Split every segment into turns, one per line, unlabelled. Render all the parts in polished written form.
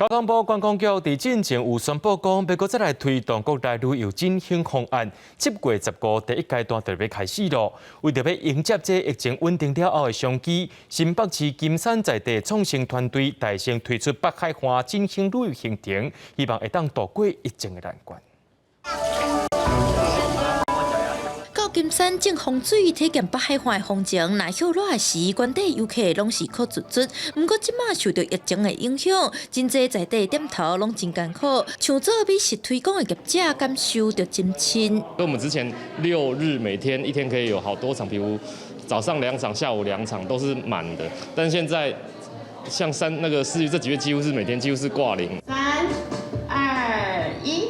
交通部觀光局佇進前有宣布講，欲閣再來推動國內旅遊振興方案，7月15第一階段就欲開始囉。為著欲迎接這疫情穩定了後的商機，新北市金山在地創新團隊帶先推出北海岸振興旅遊行程，希望會當渡過疫情的難關。
到金山種風水體驗北海岸的風情，若歇熱時，關地遊客攏是苦卒卒。毋過這馬受著疫情的影響，真濟在地店頭攏真艱苦，像做美食推廣的業者感受就真深。
跟我們之前六日每天一天可以有好多場，比如早上兩場、下午兩場都是滿的，但現在像三那個四月這幾月幾乎是每天幾乎是掛零。
三、二、一。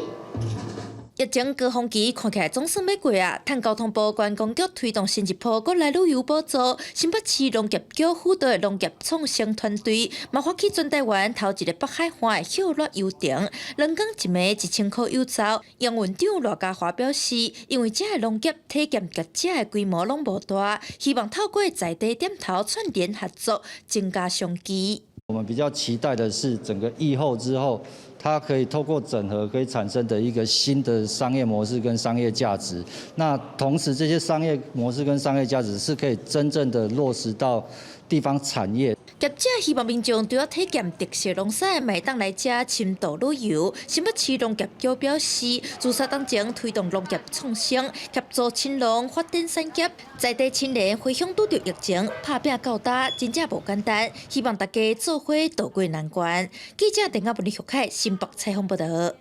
疫情高峰期看起來總算欲過啊！趁交通部觀光局推動新一波國內旅遊補助，新北市農業局輔導的農業創生團隊，嘛發起全台灣頭一个北海岸的歇熱遊程，兩工一暝1000箍有找。營運長賴家華表示，因為這个農業體驗業者的規模攏無大，希望透過在地店頭串聯合作，增加商機。
我們比較期待的是整個疫後之後，它可以透過整合，可以產生的一個新的商業模式跟商業價值。那同時，這些商業模式跟商業價值是可以真正的落實到地方產業。
業者希望民眾除了體驗特色農產，嘛會當來遮深度旅遊。新北市農業局表示，自殺當前推動農業創生，協助青農發展產業，在地青年回鄉拄著疫情，拍拚到今，真正無簡單。希望大家做伙渡過難關。記者鄧亞文、李玉凱新北採訪報導。